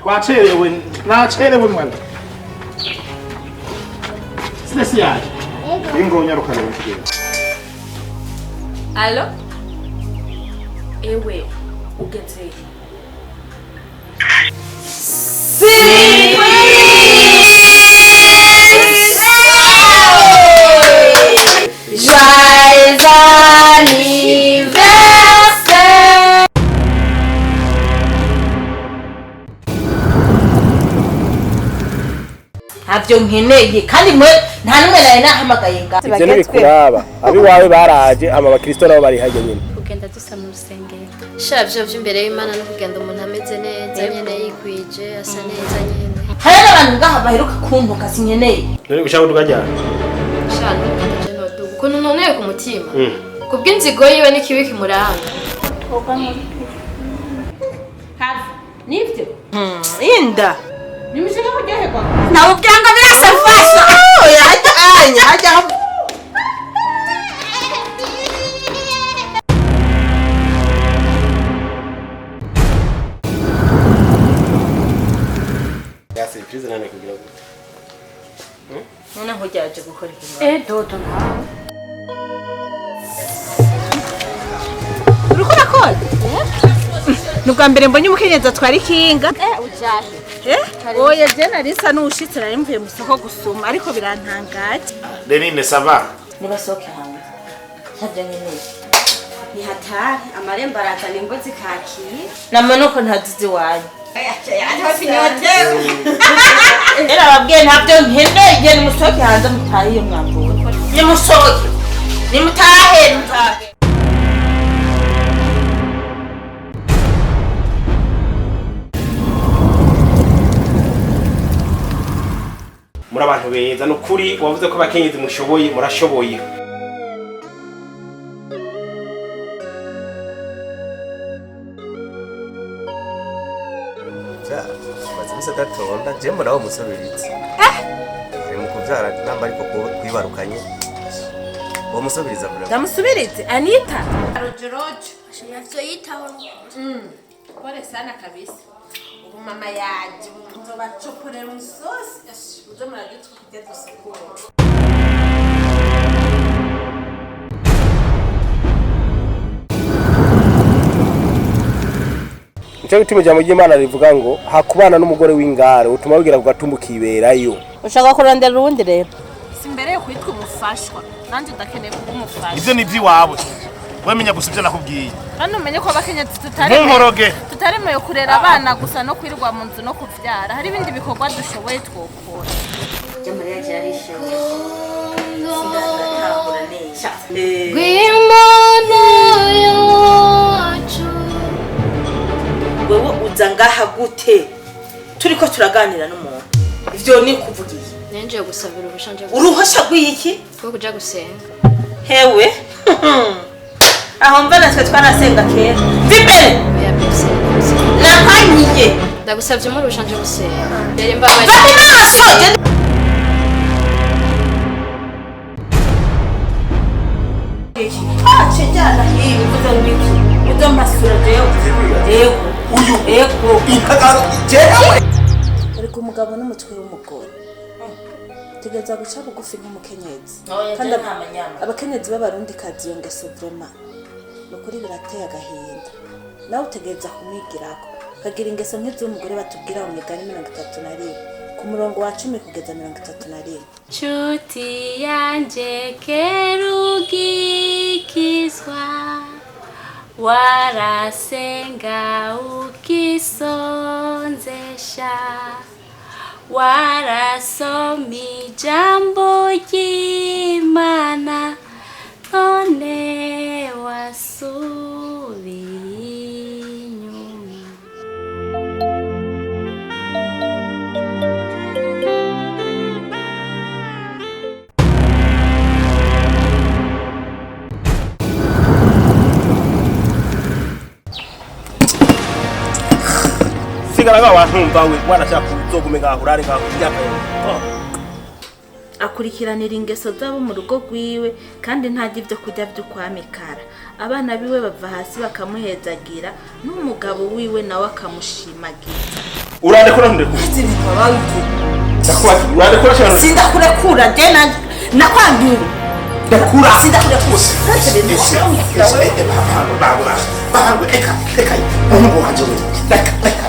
Wacherewe, nacherewe mwana. Sile yaje. Ingo nyaruka rero tugende. Allo? Ewe, ugeze. Joyeux anniversaire. Ntabyo nkeneye kandi mwe nta n'umwe nari nahamagaye nga. Ivyo ntibikuraba, abiwawe baraje ama bakristo nabo bari hajya nyine. Kugenda dusa mu rusengero sha byo by'imbere y'Imana no kugenda umuntu ameze neza nyene, yikwije, asa neza nyene. Hari n'abantu ngaha baheruka kuntuka, sinkeneye. None gushaka tukajyana? Sha nugenda je noduga ukuntu noneye ku mutima kubw'inzigo yiwe n'ikibi kimuranga. Nibyo inda Nimushaka kuryoherwa. Ntabwo byanga birasafasha hajya anya hajya. Ya surprise nane kugira gute? None nkuryaje gukora ikintu. Eh, dodo ntawe. Uriko urakora? Ni ubwa mbere mbonye umukenyezi atwara ikinga. Ujahe? Oya, je nari nsa n'uwushitse, nari mvuye mu isoko gusuma, ariko birantangaje. Lenine, ça va? Nibasohoke hanze, ntabyo nkeneye. Ni hatari, amarembo arazana ingo zikakiye. Nama nuko ntazizi iwanyu. Sinyotewe. Rero ababwiye ntabyo nkeneye, nimusohoke hanze mutahe iyo mwavuye. Nimusohoke, nimutahe, nimutahe. Muri abantu beza nukuri, wavuze ko abakenyezi mushoboye, murashoboye. Maze iminsi adatonda, je mbona aho musubiritse ari mu kuvyara namba, ariko kwibarukanye uwo musubiriza vraiment. Ndamusubirize Anita. Rojorojo. Navyo yitaho. Pole sana kabisa. Ubu mama yaje, nzobacokorera umusosi. Muze murarya utwo kurya dusukura. Nico gituma ijambo ry'Imana rivuga ngo hakubana n'umugore w'ingare utuma wigira ku gatumba ukiberayo. Ushaka kurondera uwundi rero? Si mbere yo kwitwa umufashwa, nanjye ndakeneye kuba umufasha. Ivyo ni ivy'iwawe. Wemenya gusa ivyo nakubwiye. Kandi umenye ko abakenyezi tutaremewe Ntunkoroge. tutaremewe kurera abana gusa no kwirirwa mu nzu no kuvyara. Hari ibindi bikorwa dushoboye twokora. Mariya yarishimye, sindatahura neza. Rw'Imana yacu. Wewe uza ngaha gute turiko turaganira n'umuntu? Ivyo ni kuvugiye? Nenje gusabira uruhusha nje. Uruhusha rw'iki? Rwo kuja gusenga. Hewe, aho mva natwe twarasenga kera. Va imbere. Oya bese. Nakanyiye. Ndagusavye mu uruhusha nje gusenga mbere mbabaye. Va ku maso. Cijana hivi uvuze ngo iki? Uzo mpasura jewe yego. Uyu yego. Intagaro jewe. Ariko umugabo n'umutwe w'umugore tugeza guca bugufi nk'umukenyezi. Oya, Kandi je nta manyama. abakenyezi b'abarundikazi iyo ngeso vraiment ni ukuri birateye agahinda. Nawe utegereza kumwigirako ukagira ingeso nk'iz'umugore batubwira mu Migani 31 ku murongo wa 10 kugeza 31. Nshuti yanje, kerugikizwa warasenga ukisonzesha, warasoma ijambo ry'Imana, none wasubiye inyuma. Sigara ngaho wantumva we wanashaka uzogume ngaho urare ngaho imyaka yawe. Oh. Akurikiranira ingeso z'abo mu rugo rwiwe, kandi ntarya ibyo kurya by'ukwamikara. Abana biwe bava hasi bakamuhezagira, n'umugabo wiwe nawe akamushimagiza. Urandekura, nturekura? Ndakubaza, urandekura cyane? Sindakurekura je nakwangiye. Ndakura. Sindakurekura. Eka, eka, umuhungu wanje we, reka, reka.